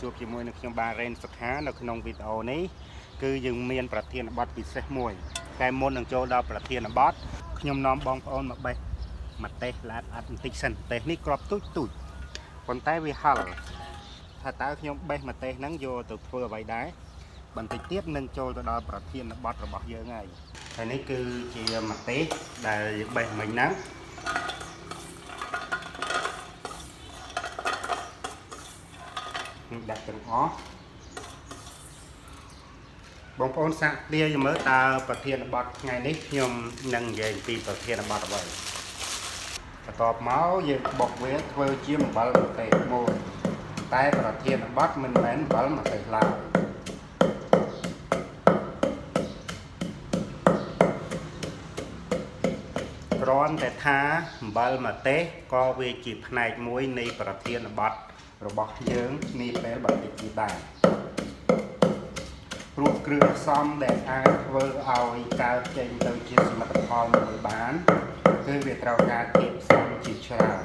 ជួបជាមួយនឹងខ្ញុំបាទរ៉េនសុខានៅក្នុងវីដេអូនេះគឺយើងមានប្រធានបទពិសេសមួយតែមុននឹងចូលដល់ប្រធានបទខ្ញុំនាំបងប្អូនមកបេះម្ទេសល្អិតអត់បន្តិចសិនម្ទេសនេះក្របទូចទូចប៉ុន្តែវាហឹរថាតើខ្ញុំបេះម្ទេសហ្នឹងយកទៅធ្វើអ្វីដែរបន្តិចទៀតនឹងចូលទៅដល់ប្រធានបទរបស់យើងហើយហើយនេះគឺជាម្ទេសដែលយើងបេះមិញហ្នឹង ខ្ញុំដាក់ទាំងអស់បងប្អូនសាកលាយមើលតើប្រធានបទថ្ងៃនេះខ្ញុំនឹងនិយាយអំពីប្រធានបទអ្វីបន្ទាប់មកយើងបុកវាធ្វើជាអំបិលម្ទេសមួយតែប្រធានបទមិនមែនអំបិលម្ទេសឡើយគ្រាន់តែថាអំបិលម្ទេសក៏វាជាផ្នែកមួយនៃប្រធានបទរបស់យើងនាពេលបន្តិចទៀតដែរ ព្រោះគ្រឿងផ្សំដែលអាចធ្វើឲ្យកើតចេញទៅជាសមិទ្ធផលមួយបានគឺវាត្រូវការធាតុផ្សំជាច្រើន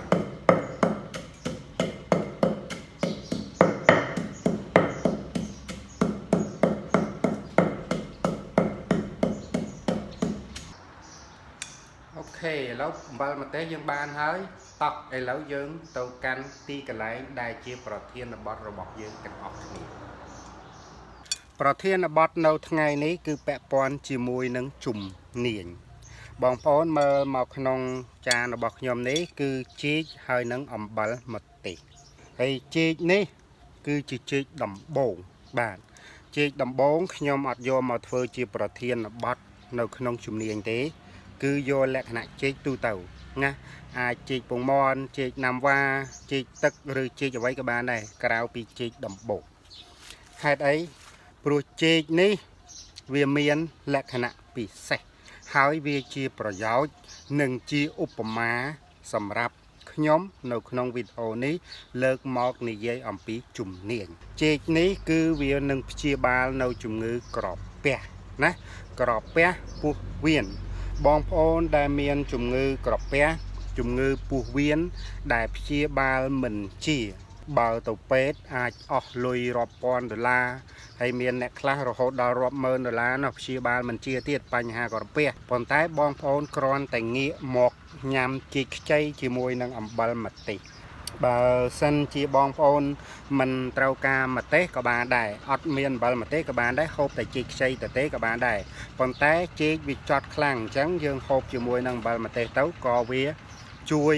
OK ឥឡូវអំបិលម្ទេសយើងបានហើយតោះឥឡូវយើងទៅកាន់ទីកន្លែងដែលជាប្រធានបទរបស់យើងទាំងអស់គ្នាប្រធានបទនៅថ្ងៃនេះគឺពាក់ព័ន្ធជាមួយនឹងជំនាញបងប្អូនមើលមកក្នុងចានរបស់ខ្ញុំនេះគឺចេកហើយនឹងអំបិលម្ទេសហើយចេកនេះគឺជាចេកដំបងបាទចេកដំបងខ្ញុំអត់យកមកធ្វើជាប្រធានបទនៅក្នុងជំនាញទេ គឺយកលក្ខណៈចេកទូទៅណាអាចចេកពងមាន់ចេកណាំវ៉ាចេកទឹកឬចេកអ្វីក៏បានដែរក្រៅពីចេកដំបូងហេតុអីព្រោះចេកនេះវាមានលក្ខណៈពិសេសហើយវាជាប្រយោជន៍និងជាឧបមាសម្រាប់ខ្ញុំនៅក្នុងវីដេអូនេះលើកមកនិយាយអំពីជំនាញចេកនេះគឺវានឹងព្យាបាលនៅជំងឺក្រពះណាក្រពះពោះវៀន បងប្អូនដែលមានជំងឺក្រពះជំងឺពោះវៀនដែលព្យាបាលមិនជាបើទៅពេទ្យអាចអស់លុយរាប់ពាន់ដុល្លារហើយមានអ្នកខ្លះរហូតដល់រាប់ម៉ឺនដុល្លារនោះព្យាបាលមិនជាទៀតបញ្ហាក្រពះប៉ុន្តែបងប្អូនគ្រាន់តែងាកមកញ៉ាំជីកខ្ចីជាមួយនឹងអំបិលម្ទេសបើសិនជាបងប្អូនមិនត្រូវការម្ទេសក៏បានដែរអត់មានអំបិលម្ទេសក៏បានដែរហូបតែជីកខ្ចីទៅទេក៏បានដែរ ប៉ុន្តែចេកវាចត់ខ្លាំងអញ្ចឹងយើងហូបជាមួយនឹងអំបិលម្ទេសទៅក៏វាជួយ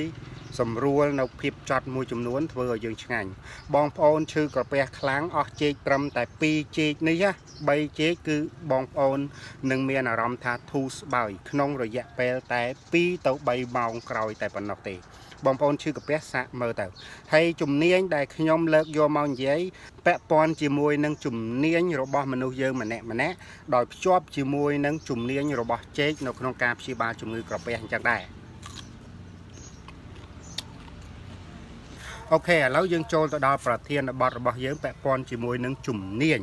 សម្រួលនៅភាពចត់មួយចំនួនធ្វើឲ្យយើងឆ្ងាញ់បងប្អូនឈឺក្រពះខ្លាំងអស់ចេកត្រឹមតែ2ចេកនេះណា3ចេកគឺបងប្អូននឹងមានអារម្មណ៍ថាធូរស្បើយក្នុងរយៈពេលតែ2ទៅ3ម៉ោងក្រោយតែប៉ុណ្ណោះទេបងប្អូនឈឺក្រពះសាកមើលទៅហើយជំនាញដែលខ្ញុំលើកយកមកនិយាយពាក់ព័ន្ធជាមួយនឹងជំនាញរបស់មនុស្សយើងម្នាក់ម្នាក់ ដោយភ្ជាប់ជាមួយនឹងជំនាញរបស់ចេកនៅក្នុងការព្យាបាលជំងឺក្រពះអញ្ចឹងដែរ OK ឥឡូវយើងចូលទៅដល់ប្រធានបទរបស់យើងពាក់ព័ន្ធជាមួយនឹងជំនាញ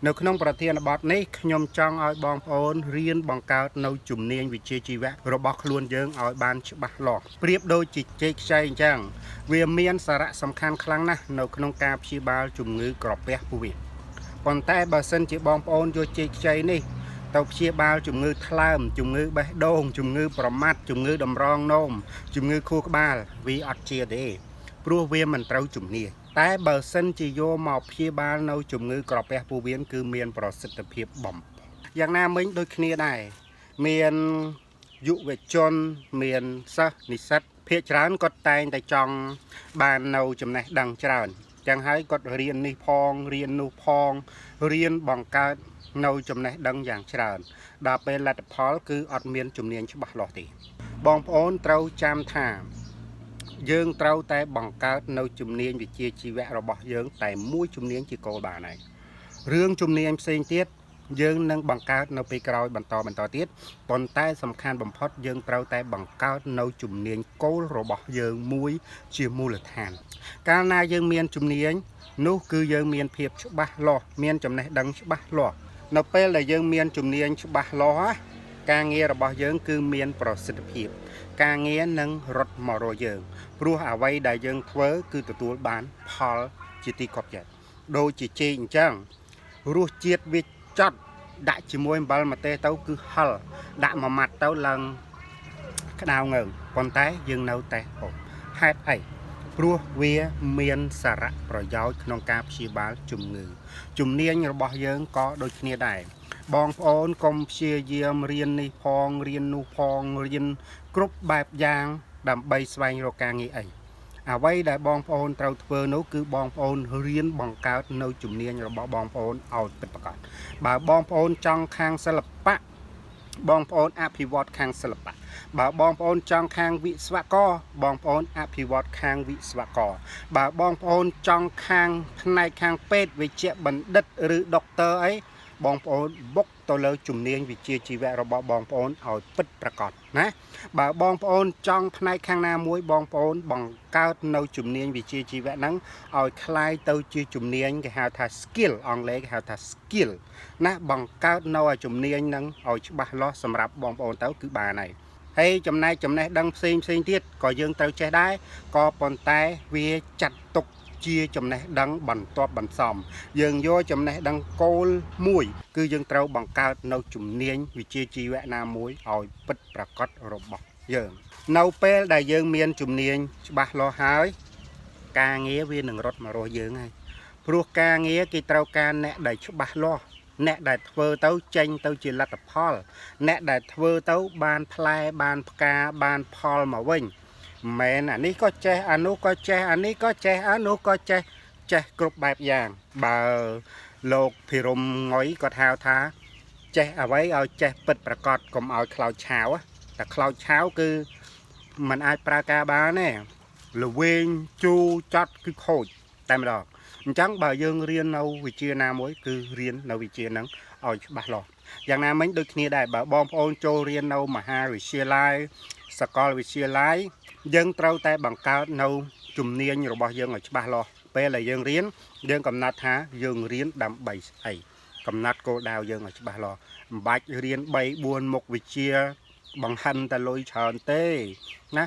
នៅក្នុងប្រធានបទនេះខ្ញុំចង់ឲ្យបងប្អូនរៀនបង្កើតនៅជំនាញវិជ្ជាជីវៈរបស់ខ្លួនយើងឲ្យបានច្បាស់លាស់ប្រៀបដូចជាចេកខ្ចីអញ្ចឹងវាមានសារៈសំខាន់ខ្លាំងណាស់នៅក្នុងការព្យាបាលជំងឺក្រពះពោះវៀនប៉ុន្តែបើសិនជាបងប្អូនយកចេកខ្ចីនេះទៅព្យាបាលជំងឺថ្លើមជំងឺបេះដូងជំងឺប្រមាត់ជំងឺតម្រងនោមជំងឺខួរក្បាលវាអត់ជាទេព្រោះវាមិនត្រូវជំនាញតែបើសិនជាយកមកព្យាបាលនៅជំងឺក្រពះពោះវៀនគឺមានប្រសិទ្ធភាពបំផុតយ៉ាងណាមិញដូចគ្នាដែរមានយុវជនមានសិស្សនិស្សិតភាគច្រើនគាត់តែងតែចង់បាននៅចំណេះដឹងច្រើនចឹងហើយគាត់រៀននេះផងរៀននោះផងរៀនបង្កើតនៅចំណេះដឹងយ៉ាងច្រើនដល់ពេលលទ្ធផលគឺអត់មានជំនាញច្បាស់លាស់ទេបងប្អូនត្រូវចាំថាយើងត្រូវតែបង្កើតនៅជំនាញវិជ្ជាជីវៈរបស់យើងតែមួយជំនាញជាគោលបានហើយរឿងជំនាញផ្សេងទៀតយើងនឹងបង្កើតនៅពេលក្រោយបន្តបន្តទៀតប៉ុន្តែសំខាន់បំផុតយើងត្រូវតែបង្កើតនៅជំនាញគោលរបស់យើងមួយជាមូលដ្ឋានកាលណាយើងមានជំនាញនោះគឺយើងមានភាពច្បាស់លាស់មានចំណេះដឹងច្បាស់លាស់នៅពេលដែលយើងមានជំនាញច្បាស់លាស់ការងាររបស់យើងគឺមានប្រសិទ្ធភាពការងារនឹងរត់មករកយើងព្រោះអ្វីដែលយើងធ្វើគឺទទួលបានផលជាទីគាប់ចិត្ត ដូចជាចេកអញ្ចឹងរសជាតិវាចត់ដាក់ជាមួយអំបិលម្ទេសទៅគឺហឹរដាក់មួយម៉ាត់ទៅឡើងក្តៅងើងប៉ុន្តែយើងនៅតែហូបហេតុអីព្រោះវាមានសារៈប្រយោជន៍ក្នុងការព្យាបាលជំងឺជំនាញរបស់យើងក៏ដូចគ្នាដែរបងប្អូនកុំព្យាយាមរៀននេះផងរៀននោះផងរៀនគ្រប់បែបយ៉ាងដើម្បីស្វែងរកការងារអីអ្វីដែលបងប្អូនត្រូវធ្វើនោះគឺបងប្អូនរៀនបង្កើតនៅជំនាញរបស់បងប្អូនឲ្យពិតប្រាកដបើបងប្អូនចង់ខាងសិល្បៈបងប្អូនអភិវឌ្ឍខាងសិល្បៈបើបងប្អូនចង់ខាងវិស្វករបងប្អូនអភិវឌ្ឍខាងវិស្វករបើបងប្អូនចង់ខាងផ្នែកខាងពេទ្យវិជ្ជបណ្ឌិតឬដុកទ័រអីបងប្អូនបុកទៅលើជំនាញវិជ្ជាជីវៈរបស់បងប្អូនឲ្យពិតប្រាកដណាបើបងប្អូនចង់ផ្នែកខាងណាមួយបងប្អូនបង្កើតនៅជំនាញវិជ្ជាជីវៈហ្នឹងឲ្យក្លាយទៅជាជំនាញគេហៅថា skill អង់គ្លេសគេហៅថា skill ណាបង្កើតនៅឲ្យជំនាញហ្នឹងឲ្យច្បាស់លាស់សម្រាប់បងប្អូនទៅគឺបានហើយហើយចំណែកចំណេះដឹងផ្សេងផ្សេងទៀតក៏យើងត្រូវចេះដែរក៏ប៉ុន្តែវាចាត់ទុកជាចំណេះដឹងបន្ទាប់បន្សំយើងយកចំណេះដឹងគោលមួយគឺយើងត្រូវបង្កើតនៅជំនាញវិជ្ជាជីវៈណាមួយឲ្យពិតប្រាកដរបស់យើងនៅពេលដែលយើងមានជំនាញច្បាស់លាស់ហើយការងារវានឹងរត់មករកយើងហើយព្រោះការងារគេត្រូវការអ្នកដែលច្បាស់លាស់អ្នកដែលធ្វើទៅចេញទៅជាលទ្ធផលអ្នកដែលធ្វើទៅបានផ្លែបានផ្កាបានផលមកវិញមិនមែនអានេះក៏ចេះអានោះក៏ចេះអានេះក៏ចេះអានោះក៏ចេះចេះគ្រប់បែបយ៉ាងបើលោកភិរមងុយគាត់ហៅថាចេះអ្វីឲ្យចេះពិតប្រកបកុំឲ្យខ្លោចឆាវតែខ្លោចឆាវគឺมันអាចប្រើការបានទេល្វែងជូរចត់គឺខូចតែម្ដងអញ្ចឹងបើយើងរៀននៅវិជ្ជាណាមួយគឺរៀននៅវិជ្ជាហ្នឹងឲ្យច្បាស់លាស់យ៉ាងណាមិញដូចគ្នាដែរបើបងប្អូនចូលរៀននៅមហាវិទ្យាល័យសាកលវិទ្យាល័យយើងត្រូវតែបង្កើតនៅជំនាញរបស់យើងឲ្យច្បាស់លាស់ពេលដែលយើងរៀនយើងកំណត់ថាយើងរៀនដើម្បីស្អីកំណត់គោលដៅយើងឲ្យច្បាស់លាស់មិនបាច់រៀន3 4មុខវិជ្ជាបង្ហិនតែលុយច្រើនទេណា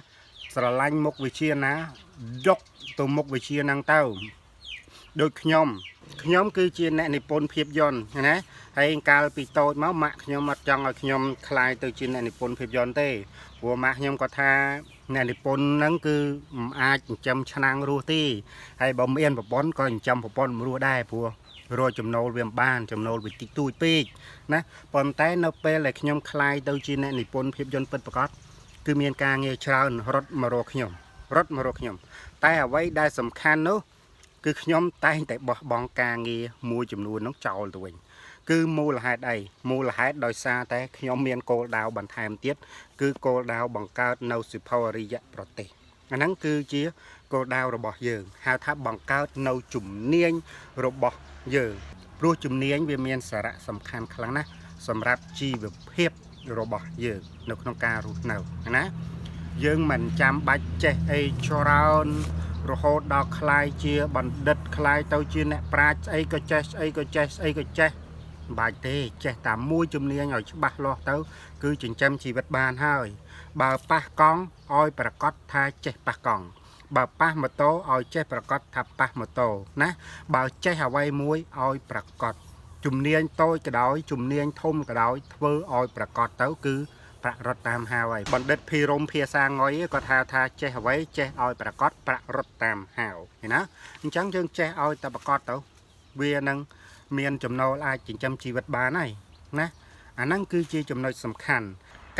ស្រឡាញ់មុខវិជ្ជាណាយកទៅមុខវិជ្ជាហ្នឹងទៅដូចខ្ញុំខ្ញុំគឺជាអ្នកនិពន្ធភាពយន្តណាហើយកាលពីតូចមកម៉ាក់ខ្ញុំអត់ចង់ឲ្យខ្ញុំក្លាយទៅជាអ្នកនិពន្ធភាពយន្តទេព្រោះម៉ាក់ខ្ញុំគាត់ថាអ្នកនិពន្ធហ្នឹងគឺមិនអាចចិញ្ចឹមឆ្នាំងរស់ទេហើយបើមានប្រពន្ធក៏ចិញ្ចឹមប្រពន្ធមិនរស់ដែរព្រោះរកចំណូលវាមិនបានចំណូលវាតិចតួចពេកណាប៉ុន្តែនៅពេលដែលខ្ញុំក្លាយទៅជាអ្នកនិពន្ធភាពយន្តពិតប្រាកដគឺមានការងារច្រើនរត់មករកខ្ញុំរត់មករកខ្ញុំតែអ្វីដែលសំខាន់នោះគឺខ្ញុំតែងតែបោះបង់ការងារមួយចំនួននោះចោលទៅវិញគឺមូលហេតុអីមូលហេតុដោយសារតែខ្ញុំមានគោលដៅបន្ថែមទៀតគឺគោលដៅបង្កើតនៅសិភៅអរិយប្រទេសអាហ្នឹងគឺជាគោលដៅរបស់យើងហៅថាបង្កើតនៅជំនាញរបស់យើងព្រោះជំនាញវាមានសារៈសំខាន់ខ្លាំងណាស់សម្រាប់ជីវភាពរបស់យើងនៅក្នុងការរស់នៅណាយើងមិនចាំបាច់ចេះអីច្រើនរហូតដល់ក្លាយជាបណ្ឌិតក្លាយទៅជាអ្នកប្រាជ្ញស្អីក៏ចេះស្អីក៏ចេះស្អីក៏ចេះមិនបាច់ទេចេះតែមួយជំនាញឲ្យច្បាស់លាស់ទៅគឺចិញ្ចឹមជីវិតបានហើយបើប៉ះកង់ឲ្យប្រកាសថាចេះប៉ះកង់បើប៉ះម៉ូតូឲ្យចេះប្រកាសថាប៉ះម៉ូតូណាបើចេះអ្វីមួយឲ្យប្រកាសជំនាញតូចក៏ដោយជំនាញធំក៏ដោយធ្វើឲ្យប្រកាសទៅគឺប្រាក់រត់តាមហៅហើយបណ្ឌិតភីរមភាសាងុយគាត់ហៅថាចេះអ្វីចេះឲ្យប្រកាសប្រាក់រត់តាមហៅឃើញណាអញ្ចឹងយើងចេះឲ្យតែប្រកាសទៅវានឹងមានចំណូលអាចចិញ្ចឹមជីវិតបានហើយណាអាហ្នឹងគឺជាចំណុចសំខាន់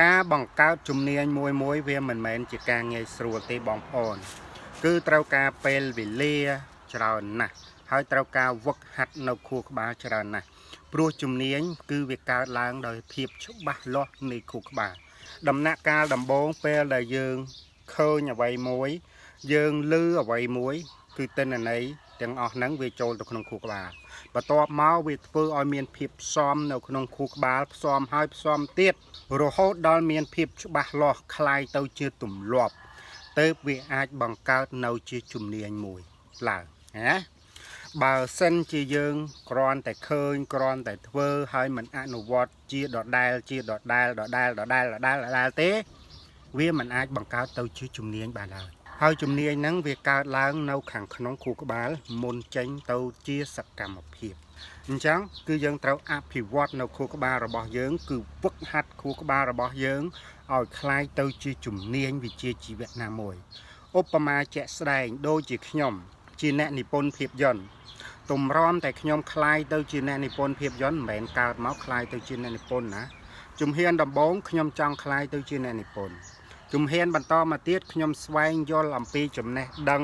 ការបង្កើតជំនាញមួយមួយវាមិនមែនជាការងាយស្រួលទេបងប្អូនគឺត្រូវការពេលវេលាច្រើនណាស់ហើយត្រូវការវឹកហាត់នៅខួរក្បាលច្រើនណាស់ព្រោះជំនាញគឺវាកើតឡើងដោយភាពច្បាស់លាស់នៃខួរក្បាលដំណាក់កាលដំបូងពេលដែលយើងឃើញអ្វីមួយយើងឮអ្វីមួយគឺទិន្នន័យទាំងអស់ហ្នឹងវាចូលទៅក្នុងខួរក្បាលបន្ទាប់មកវាធ្វើឲ្យមានភាពផ្សំនៅក្នុងខួរក្បាលផ្សំហើយផ្សំទៀតរហូតដល់មានភាពច្បាស់លាស់คล้ายទៅជាទម្លាប់ទៅវាអាចបង្កើតនៅជាជំនាញមួយឡើងណាបើសិនជាយើងគ្រាន់តែឃើញគ្រាន់តែធ្វើហើយមិនអនុវត្តជាដដែលជាដដែលដដែលដដែលដដែលដដែលទេវាមិនអាចបង្កើតទៅជាជំនាញបានឡើយ។ ហើយជំនាញហ្នឹងវាកើតឡើងនៅខាងក្នុងខួរក្បាលមុនចេញទៅជាសកម្មភាពអញ្ចឹងគឺយើងត្រូវអភិវឌ្ឍនៅខួរក្បាលរបស់យើង គឺវឹកហាត់ខួរក្បាលរបស់យើងឲ្យคล้ายទៅជាជំនាញវិជ្ជាជីវៈណាមួយឧបមាជាក់ស្ដែងដូចជាខ្ញុំជាអ្នកនិពន្ធភាពយន្តទម្រាំតែខ្ញុំคล้ายទៅជាអ្នកនិពន្ធភាពយន្តមិនមែនកើតមកคล้ายទៅជាអ្នកនិពន្ធណាជំហានដំបូងខ្ញុំចង់คล้ายទៅជាអ្នកនិពន្ធជំហានបន្តមកទៀតខ្ញុំស្វែងយល់អំពីចំណេះដឹង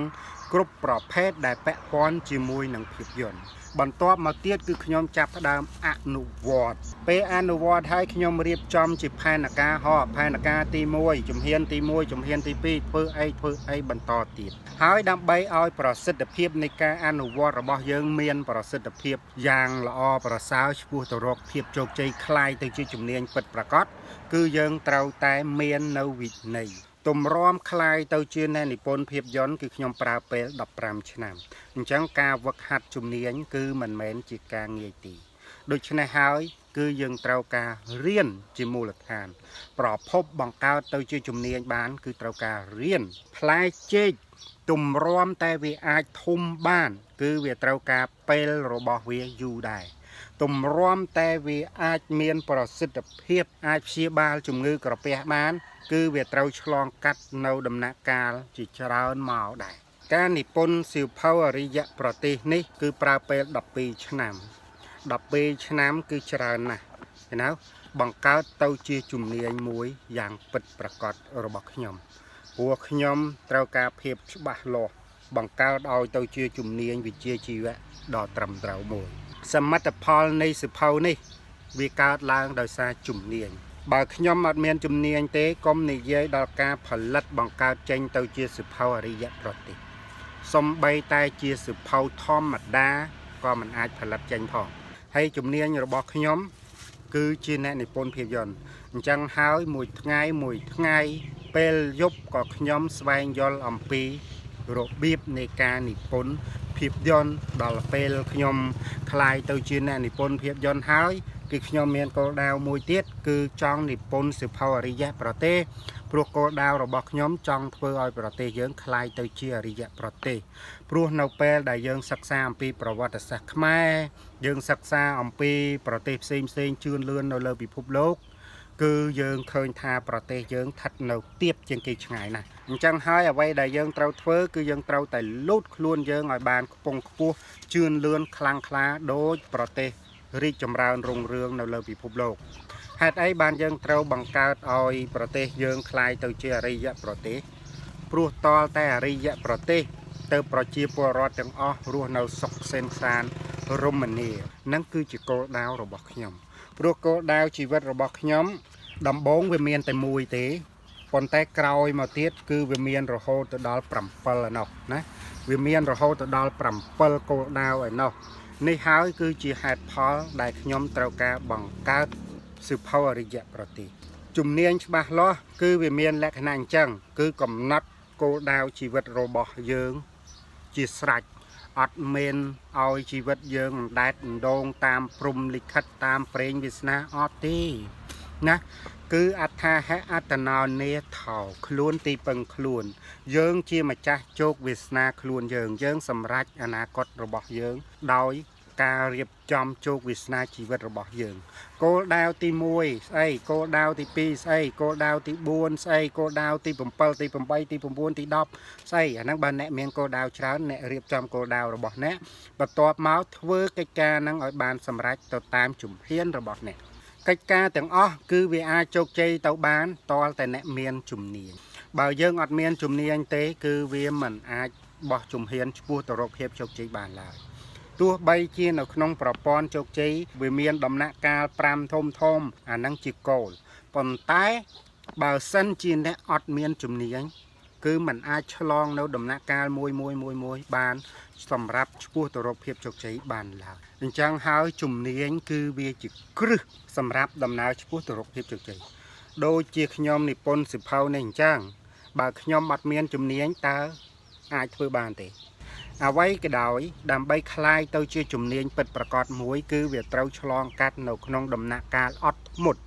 គ្រប់ប្រភេទដែលពាក់ព័ន្ធជាមួយនឹងភាពយន្តបន្ទាប់មកទៀតគឺខ្ញុំចាប់ផ្ដើមអនុវត្តពេលអនុវត្តហើយខ្ញុំរៀបចំជាផែនការហោផែនការទី1ជំហានទី1ជំហានទី2ធ្វើអីធ្វើអីបន្តទៀតហើយដើម្បីឲ្យប្រសិទ្ធភាពនៃការអនុវត្តរបស់យើងមានប្រសិទ្ធភាពយ៉ាងល្អប្រសើរឆ្ពោះទៅរកភាពជោគជ័យក្លាយទៅជាជំនាញពិតប្រាកដគឺយើងត្រូវតែមាននៅវិន័យទម្រាំក្លាយទៅជាអ្នកនិពន្ធភាពយន្តគឺខ្ញុំប្រើពេល15ឆ្នាំអញ្ចឹងការវឹកហាត់ជំនាញគឺមិនមែនជាការងាយទេដូច្នេះហើយគឺយើងត្រូវការរៀនជាមូលដ្ឋាន ប្រភពបង្កើតទៅជាជំនាញបាន គឺត្រូវការរៀនផ្លែចេកទម្រាំតែវាអាចធំបាន គឺវាត្រូវការពេលរបស់វាយូរដែរទម្រាំតែវាអាចមានប្រសិទ្ធភាពអាចព្យាបាលជំងឺក្រពះបាន គឺវាត្រូវឆ្លងកាត់នៅដំណាក់កាលជាច្រើនមកដែរការនិពន្ធសៀវភៅអរិយប្រទេសនេះគឺប្រើពេល12ឆ្នាំ12ឆ្នាំគឺច្រើនណាស់ឃើញណាបង្កើតទៅជាជំនាញមួយយ៉ាងពិតប្រាកដរបស់ខ្ញុំព្រោះខ្ញុំត្រូវការភាពច្បាស់លាស់បង្កើតឲ្យទៅជាជំនាញវិជ្ជាជីវៈដ៏ត្រឹមត្រូវមួយសមិទ្ធផលនៃសៀវភៅនេះវាកើតឡើងដោយសារជំនាញបើខ្ញុំអត់មានជំនាញទេកុំនិយាយដល់ការផលិតបង្កើតចេញទៅជាសៀវភៅអរិយប្រទេសសំបីតែជាសៀវភៅធម្មតាក៏មិនអាចផលិតចេញផងហើយជំនាញរបស់ខ្ញុំគឺជាអ្នកនិពន្ធភាពយន្តអញ្ចឹងហើយមួយថ្ងៃមួយថ្ងៃពេលយប់ក៏ខ្ញុំស្វែងយល់អំពីរបៀបនៃការនិពន្ធភាពយន្តដល់ពេលខ្ញុំក្លាយទៅជាអ្នកនិពន្ធភាពយន្តហើយគឺខ្ញុំមានគោលដៅមួយទៀតគឺចង់និពន្ធសៀវភៅអរិយប្រទេសព្រោះគោលដៅរបស់ខ្ញុំចង់ធ្វើឲ្យប្រទេសយើងក្លាយទៅជាអរិយប្រទេសព្រោះនៅពេលដែលយើងសិក្សាអំពីប្រវត្តិសាស្ត្រខ្មែរយើងសិក្សាអំពីប្រទេសផ្សេងផ្សេងជឿនលឿននៅលើពិភពលោកគឺយើងឃើញថាប្រទេសយើងស្ថិតនៅទាបជាងគេឆ្ងាយណាស់អញ្ចឹងហើយអ្វីដែលយើងត្រូវធ្វើគឺយើងត្រូវតែលូតខ្លួនយើងឲ្យបានខ្ពង់ខ្ពស់ជឿនលឿនខ្លាំងក្លាដូចប្រទេសរីកចម្រើនរុងរឿងនៅលើពិភពលោកហេតុអីបានយើងត្រូវបង្កើតឲ្យប្រទេសយើងក្លាយទៅជាអរិយប្រទេសព្រោះតលតែអរិយប្រទេសទៅប្រជាពលរដ្ឋទាំងអស់រស់នៅសុខសេនសានរមនានឹងគឺជាគោលដៅរបស់ខ្ញុំព្រោះគោលដៅជីវិតរបស់ខ្ញុំដំបូងវាមានតែមួយទេប៉ុន្តែក្រោយមកទៀតគឺវាមានរហូតទៅដល់7ឯណោះណាវាមានរហូតទៅដល់7គោលដៅឯណោះនេះហើយគឺជាហេតុផលដែលខ្ញុំត្រូវការបង្កើតសៀវភៅអរិយប្រទេសជំនាញច្បាស់លាស់គឺវាមានលក្ខណៈអញ្ចឹងគឺកំណត់គោលដៅជីវិតរបស់យើងជាស្រេចអត់មានឲ្យជីវិតយើងអណ្ដែតអណ្ដូងតាមព្រំលិខិតតាមព្រេងវាសនាអត់ទេណាគឺអត្ថាហៈអត្តនោនេថោខ្លួនទីពឹងខ្លួន យើងជាម្ចាស់ជោគវាសនាខ្លួនយើងយើងសម្រេចអនាគតរបស់យើងដោយការរៀបចំជោគវាសនាជីវិតរបស់យើងគោលដៅទី1ស្អីគោលដៅទី2ស្អីគោលដៅទី4ស្អីគោលដៅទី7ទី8ទី9ទី10ស្អីអាហ្នឹងបើអ្នកមានគោលដៅច្រើនអ្នករៀបចំគោលដៅរបស់អ្នកបន្ទាប់មកធ្វើកិច្ចការហ្នឹងឲ្យបានសម្រេចទៅតាមជំហានរបស់អ្នកកិច្ចការទាំងអស់គឺវាអាចជោគជ័យទៅបានតលតែអ្នកមានជំនាញបើយើងអត់មានជំនាញទេគឺវាមិនអាចបោះជំហានឆ្ពោះទៅរកភាពជោគជ័យបានឡើយទោះបីជានៅក្នុងប្រព័ន្ធជោគជ័យវាមានដំណាក់កាល5ធំធំអាហ្នឹងជាគោលប៉ុន្តែបើសិនជាអ្នកអត់មានជំនាញគឺมันអាចឆ្លងនៅដំណាក់កាលមួយមួយមួយមួយបានសម្រាប់ឆ្ពោះទៅរកភាពជោគជ័យបានឡើយអញ្ចឹងហើយជំនាញគឺវាជាគ្រឹះសម្រាប់ដំណើរឆ្ពោះទៅរកភាពជោគជ័យដូចជាខ្ញុំនិពន្ធសៀវភៅនេះអញ្ចឹងបើខ្ញុំអត់មានជំនាញតើអាចធ្វើបានទេអ្វីក៏ដោយដើម្បីក្លាយទៅជាជំនាញពិតប្រាកដមួយគឺវាត្រូវឆ្លងកាត់នៅក្នុងដំណាក់កាលអត់ធ្មត់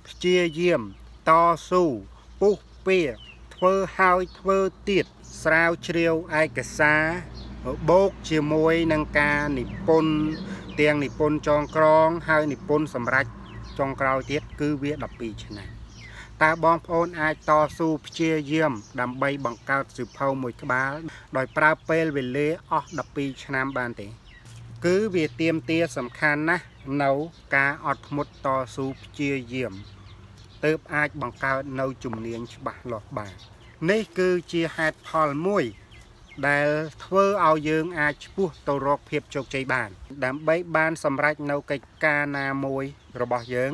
ព្យាយាមតស៊ូពុះពៀធ្វើហើយធ្វើទៀត ស្រាវជ្រាវឯកសារបូកជាមួយនឹងការនិពន្ធទាំងនិពន្ធចងក្រងហើយនិពន្ធសម្រាប់ចុងក្រោយទៀតគឺវា12ឆ្នាំតើបងប្អូនអាចតស៊ូព្យាយាមដើម្បីបង្កើតសៀវភៅមួយក្បាលដោយប្រើពេលវេលាអស់12ឆ្នាំបានទេ គឺវាទាមទារសំខាន់ណាស់នៅការអត់ធ្មត់តស៊ូព្យាយាមទើបអាចបង្កើតនៅជំនាញច្បាស់លាស់បាននេះគឺជាហេតុផលមួយដែលធ្វើឲ្យយើងអាចឆ្ពោះទៅរកភាពជោគជ័យបាន ដើម្បីបានសម្រេចនៅកិច្ចការណាមួយរបស់យើង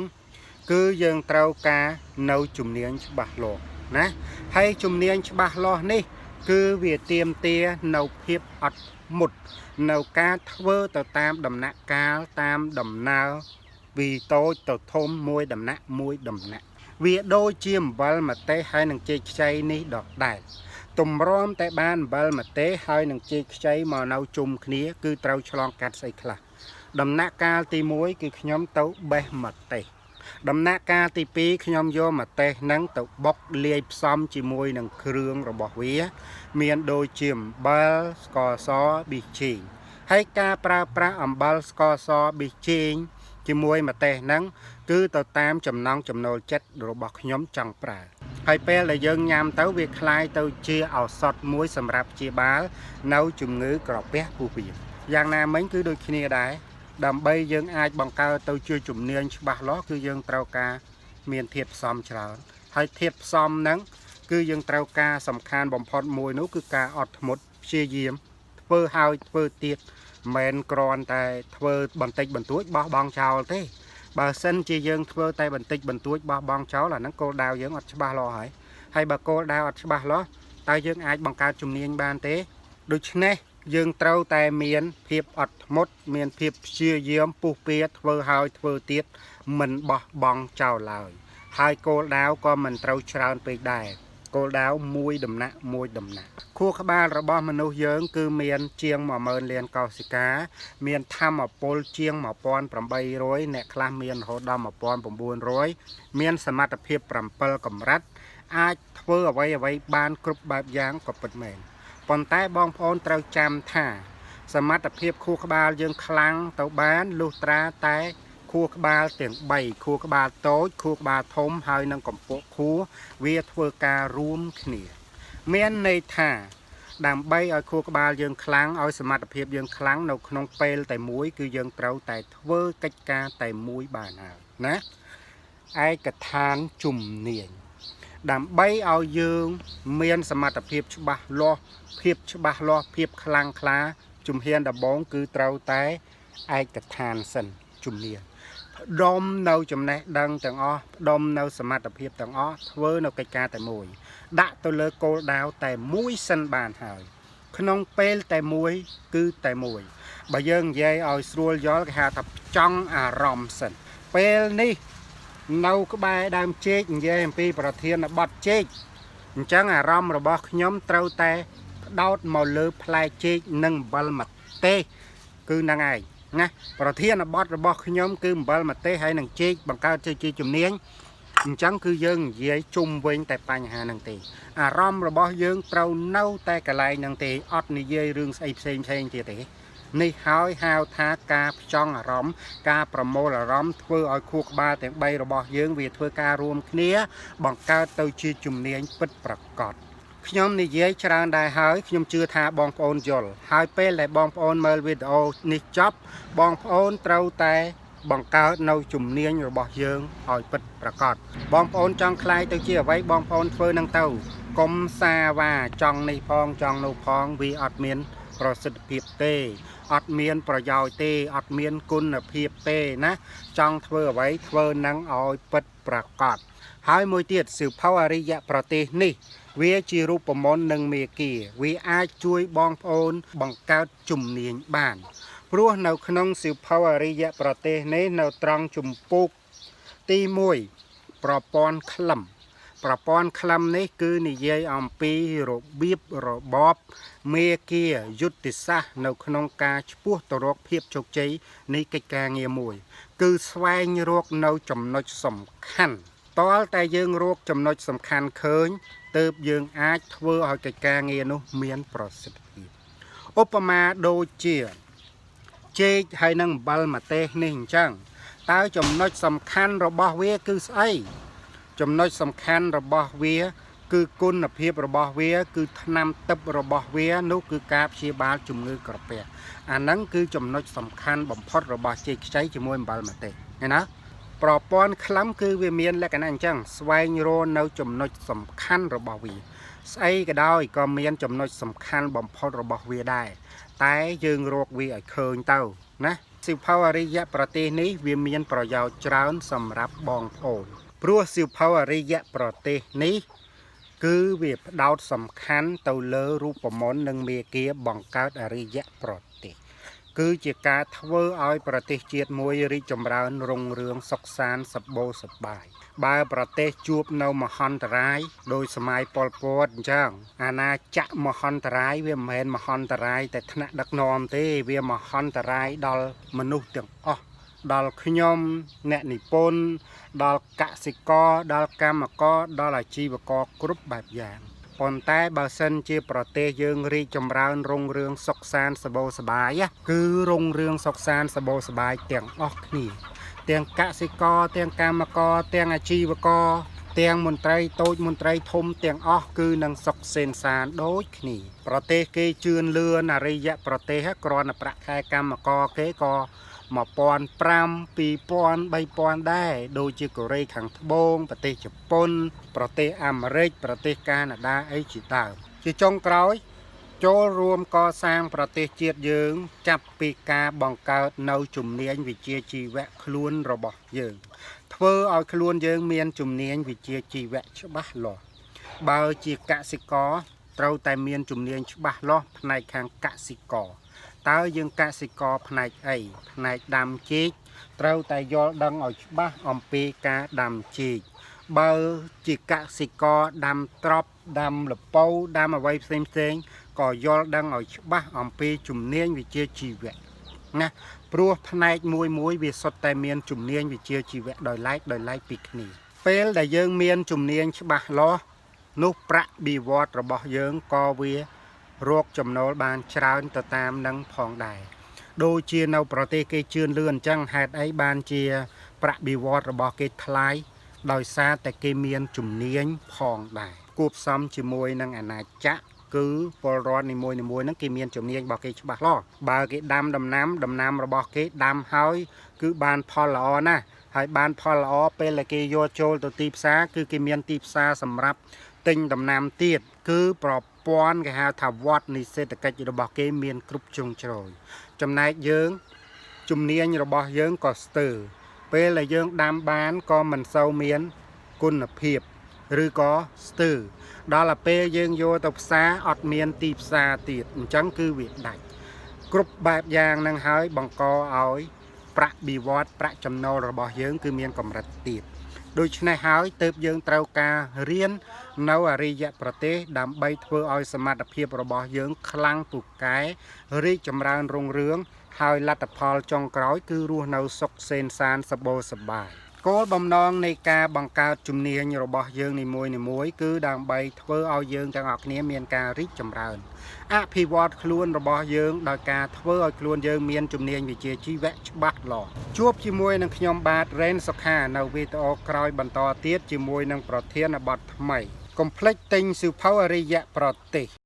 គឺយើងត្រូវការនៅជំនាញច្បាស់លាស់ណាហើយជំនាញច្បាស់លាស់នេះ គឺវាទាមទារនៅភាពអត់ធ្មត់នៅការធ្វើទៅតាមដំណាក់កាលតាមដំណើរពីតូចទៅធំមួយដំណាក់មួយដំណាក់វាដូចជាអំបិលម្ទេសហើយនឹងចេកខ្ចីនេះដដែលទម្រាំតែបានអំបិលម្ទេសហើយនឹងចេកខ្ចីមកនៅជុំគ្នាគឺត្រូវឆ្លងកាត់ស្អីខ្លះដំណាក់កាលទី1គឺខ្ញុំទៅបេះម្ទេស ដំណាក់កាលទី2ខ្ញុំយកម្ទេសនឹងទៅបុកលាយផ្សំជាមួយនឹងគ្រឿងរបស់វា មានដូចជាអំបិលស្ករសប៊ីចេងហើយការប្រើប្រាស់អំបិលស្ករសប៊ីចេងជាមួយម្ទេសហ្នឹងគឺទៅតាមចំណង់ចំណូលចិត្តរបស់ខ្ញុំចង់ប្រើហើយពេលដែលយើងញ៉ាំទៅវាคล้ายទៅជាឱសថមួយសម្រាប់ព្យាបាលនៅជំងឺក្រពះពោះវៀនយ៉ាងណាមិញគឺដូចគ្នាដែរ ដើម្បីយើងអាចបង្កើតទៅជាជំនាញច្បាស់លាស់គឺយើងត្រូវការមានធាតុផ្សំច្រើនហើយធាតុផ្សំហ្នឹងគឺយើងត្រូវការសំខាន់បំផុតមួយនោះគឺការអត់ធ្មត់ព្យាយាមធ្វើហើយធ្វើទៀតមិនមែនគ្រាន់តែធ្វើបន្តិចបន្តួចបោះបង់ចោលទេបើសិនជាយើងធ្វើតែបន្តិចបន្តួចបោះបង់ចោលអាហ្នឹងគោលដៅយើងអត់ច្បាស់លាស់ហើយហើយបើគោលដៅអត់ច្បាស់លាស់តើយើងអាចបង្កើតជំនាញបានទេដូច្នេះយើងត្រូវតែមានភាពអត់ធ្មត់មានភាពព្យាយាមពុះពៀធ្វើហើយធ្វើទៀតមិនបោះបង់ចោលឡើយហើយគោលដៅក៏មិនត្រូវច្រើនពេកដែរគោលដៅមួយដំណាក់មួយដំណាក់ខួរក្បាលរបស់មនុស្សយើងគឺមានជាង10000លានកោសិកាមានធម្មពលជាង1800អ្នកខ្លះមានរហូតដល់1900មានសមត្ថភាព7កម្រិតអាចធ្វើអ្វីអ្វីបានគ្រប់បែបយ៉ាងក៏ពិតមែន ប៉ុន្តែបងប្អូនត្រូវចាំថាសមត្ថភាពខួរក្បាលយើងខ្លាំងទៅបានលុះត្រាតែខួរក្បាលទាំង3ខួរក្បាលតូចខួរក្បាលធំហើយនិងកម្ពស់ខួរវាធ្វើការរួមគ្នាមានន័យថាដើម្បីឲ្យខួរក្បាលយើងខ្លាំងឲ្យសមត្ថភាពយើងខ្លាំងនៅក្នុងពេលតែមួយគឺយើងត្រូវតែធ្វើកិច្ចការតែមួយបានហើយណាឯកឋានជំនាញដើម្បីឲ្យយើងមានសមត្ថភាពច្បាស់លាស់ភាពច្បាស់លាស់ភាពខ្លាំងក្លាជំហានដំបូងគឺត្រូវតែឯកឋានសិនជំនាញផ្ដុំនៅចំណេះដឹងទាំងអស់ផ្ដុំនៅសមត្ថភាពទាំងអស់ធ្វើនៅកិច្ចការតែមួយដាក់ទៅលើគោលដៅតែមួយសិនបានហើយក្នុងពេលតែមួយគឺតែមួយបើយើងនិយាយឲ្យស្រួលយល់គេហៅថាផ្ចង់អារម្មណ៍សិនពេលនេះនៅក្បែរដើមចេកនិយាយអំពីប្រធានបទចេកអញ្ចឹងអារម្មណ៍របស់ខ្ញុំត្រូវតែផ្ដោតមកលើផ្លែចេកនិងអំបិលម្ទេសគឺហ្នឹងឯងណាប្រធានបទរបស់ខ្ញុំគឺអំបិលម្ទេសហើយនឹងចេកបង្កើតជាជំនាញអញ្ចឹងគឺយើងនិយាយជុំវិញតែបញ្ហាហ្នឹងទេអារម្មណ៍របស់យើងត្រូវនៅតែកន្លែងហ្នឹងទេអត់និយាយរឿងស្អីផ្សេងផ្សេងទៀតទេនេះហើយហៅថាការផ្ចង់អារម្មណ៍ការប្រមូលអារម្មណ៍ធ្វើឲ្យខួរក្បាលទាំង3របស់យើងវាធ្វើការរួមគ្នាបង្កើតទៅជាជំនាញពិតប្រាកដខ្ញុំនិយាយច្រើនដែរហើយខ្ញុំជឿថាបងប្អូនយល់ហើយពេលដែលបងប្អូនមើលវីដេអូនេះចប់បងប្អូនត្រូវតែបង្កើតនៅជំនាញរបស់យើងឲ្យពិតប្រាកដបងប្អូនចង់ក្លាយទៅជាអ្វីបងប្អូនធ្វើនឹងទៅកុំសាវ៉ាចង់នេះផងចង់នោះផងវាអត់មានប្រសិទ្ធភាពទេអត់មានប្រយោជន៍ទេអត់មានគុណភាពទេណាចង់ធ្វើអ្វីធ្វើនឹងឲ្យពិតប្រាកដហើយមួយទៀតសៀវភៅអរិយប្រទេសនេះវាជារូបមន្តនិងមេគាវាអាចជួយបងប្អូនបង្កើតជំនាញបានព្រោះនៅក្នុងសៀវភៅអរិយប្រទេសនេះនៅត្រង់ជំពូកទី1ប្រព័ន្ធក្លឹមប្រព័ន្ធក្លឹមនេះគឺនិយាយអំពីរបៀបរបបមេគាយុទ្ធសាស្ត្រនៅក្នុងការឆ្ពោះទៅរកភាពជោគជ័យនៃកិច្ចការងារមួយគឺស្វែងរកនៅចំណុចសំខាន់ ទាល់តែយើងរកចំណុចសំខាន់ឃើញទើបយើងអាចធ្វើឲ្យកិច្ចការងារនោះមានប្រសិទ្ធភាពឧបមាដូចជាចេកហើយនឹងអំបិលម្ទេសនេះអញ្ចឹងតើចំណុចសំខាន់របស់វាគឺស្អីចំណុចសំខាន់របស់វា គឺគុណភាពរបស់វា គឺថ្នាំទឹករបស់វានោះគឺការព្យាបាលជំងឺក្រពះអាហ្នឹងគឺចំណុចសំខាន់បំផុតរបស់ចេកខ្ចីជាមួយអំបិលម្ទេសឃើញណាប្រព័ន្ធក្លឹមគឺវាមានលក្ខណៈអញ្ចឹងស្វែងរកនៅចំណុចសំខាន់របស់វាស្អីក៏ដោយក៏មានចំណុចសំខាន់បំផុតរបស់វាដែរតែយើងរកវាឲ្យឃើញទៅណាសៀវភៅអរិយប្រទេសនេះវាមានប្រយោជន៍ច្រើនសម្រាប់បងប្អូនព្រោះសៀវភៅអរិយប្រទេសនេះ គឺវាផ្ដោតសំខាន់ទៅលើរូបមន្តនិងមាគ៌ាបង្កើតអរិយប្រទេស គឺជាការធ្វើឲ្យប្រទេសជាតិមួយរីកចម្រើនរុងរឿងសុខសាន្តសម្បូរសប្បាយបើប្រទេសជួបនៅមហន្តរាយដោយសម័យប៉ុលពតអញ្ចឹងអាណាចក្រមហន្តរាយវាមិនមែនមហន្តរាយតែថ្នាក់ដឹកនាំទេវាមហន្តរាយដល់មនុស្សទាំងអស់ដល់ខ្ញុំអ្នកនិពន្ធដល់កសិករដល់កម្មករដល់អាជីវករគ្រប់បែបយ៉ាងប៉ុន្តែបើសិនជាប្រទេសយើងរីកចម្រើនរុងរឿងសុខសាន្តសម្បូរសប្បាយណាគឺរុងរឿងសុខសាន្តសម្បូរសប្បាយទាំងអស់គ្នាទាំងកសិករទាំងកម្មករទាំងអាជីវករទាំងមន្ត្រីតូចមន្ត្រីធំទាំងអស់គឺនឹងសុខសេនសានដូចគ្នាប្រទេសគេជឿនលឿនអរិយប្រទេសគ្រាន់តែប្រាក់ខែកម្មករគេក៏1500 2000 3000ដែរដូចជាកូរ៉េខាងត្បូងប្រទេសជប៉ុនប្រទេសអាមេរិកប្រទេសកាណាដាអីជាដើមជាចុងក្រោយចូលរួមកសាងប្រទេសជាតិយើងចាប់ពីការបង្កើតនៅជំនាញវិជ្ជាជីវៈខ្លួនរបស់យើងធ្វើឲ្យខ្លួនយើងមានជំនាញវិជ្ជាជីវៈច្បាស់លាស់បើជាកសិករត្រូវតែមានជំនាញច្បាស់លាស់ផ្នែកខាងកសិករតើយើងកសិករផ្នែកអីផ្នែកដាំចេកត្រូវតែយល់ដឹងឲ្យច្បាស់អំពីការដាំចេកបើជាកសិករដាំត្រប់ដាំល្ពៅដាំអ្វីផ្សេងផ្សេងក៏យល់ដឹងឲ្យច្បាស់អំពីជំនាញវិជ្ជាជីវៈណាព្រោះផ្នែកមួយមួយវាសុទ្ធតែមានជំនាញវិជ្ជាជីវៈដោយឡែកដោយឡែកពីគ្នាពេលដែលយើងមានជំនាញច្បាស់លាស់នោះប្រាក់បៀវត្សរបស់យើងក៏វារកចំណូលបានច្រើនទៅតាមនឹងផងដែរដូចជានៅប្រទេសគេជឿនលឿនអញ្ចឹងហេតុអីបានជាប្រាក់បៀវត្សរបស់គេថ្លៃដោយសារតែគេមានជំនាញផងដែរគួបផ្សំជាមួយនឹងអាណាចក្រគឺពលរដ្ឋនីមួយៗហ្នឹងគេមានជំនាញរបស់គេច្បាស់លាស់បើគេដាំដំណាំដំណាំរបស់គេដាំហើយគឺបានផលល្អណាស់ហើយបានផលល្អពេលដែលគេយកចូលទៅទីផ្សារគឺគេមានទីផ្សារសម្រាប់ទិញដំណាំទៀតគឺប្រព័ន្ធគេហៅថាវត្តនៃសេដ្ឋកិច្ចរបស់គេមានគ្រប់ជ្រុងជ្រោយចំណែកយើងជំនាញរបស់យើងក៏ស្ទើរពេលដែលយើងដាំបានក៏មិនសូវមានគុណភាពឬក៏ស្ទើរដល់ទៅពេលយើងយកទៅផ្សារអត់មានទីផ្សារទៀតអញ្ចឹងគឺវាដាច់គ្រប់បែបយ៉ាងនឹងហើយបង្កឲ្យប្រាក់បៀវត្សប្រាក់ចំណូលរបស់យើងគឺមានកម្រិតទាបដូច្នេះហើយទើបយើងត្រូវការរៀននៅអរិយប្រទេសដើម្បីធ្វើឲ្យសមត្ថភាពរបស់យើងខ្លាំងពូកែរីកចម្រើនរុងរឿងហើយលទ្ធផលចុងក្រោយគឺរស់នៅសុខសេនសានសម្បូរសប្បាយគោលបំណងនៃការបង្កើតជំនាញរបស់យើងនីមួយៗគឺដើម្បីធ្វើឲ្យយើងទាំងអស់គ្នាមានការរីកចម្រើនអភិវឌ្ឍខ្លួនរបស់យើងដោយការធ្វើឲ្យខ្លួនយើងមានជំនាញវិជ្ជាជីវៈច្បាស់លាស់ជួបជាមួយនឹងខ្ញុំបាទរ៉េនសុខានៅវីដេអូក្រោយបន្តទៀតជាមួយនឹងប្រធានបទថ្មីកុំភ្លេចទិញសៀវភៅអរិយប្រទេស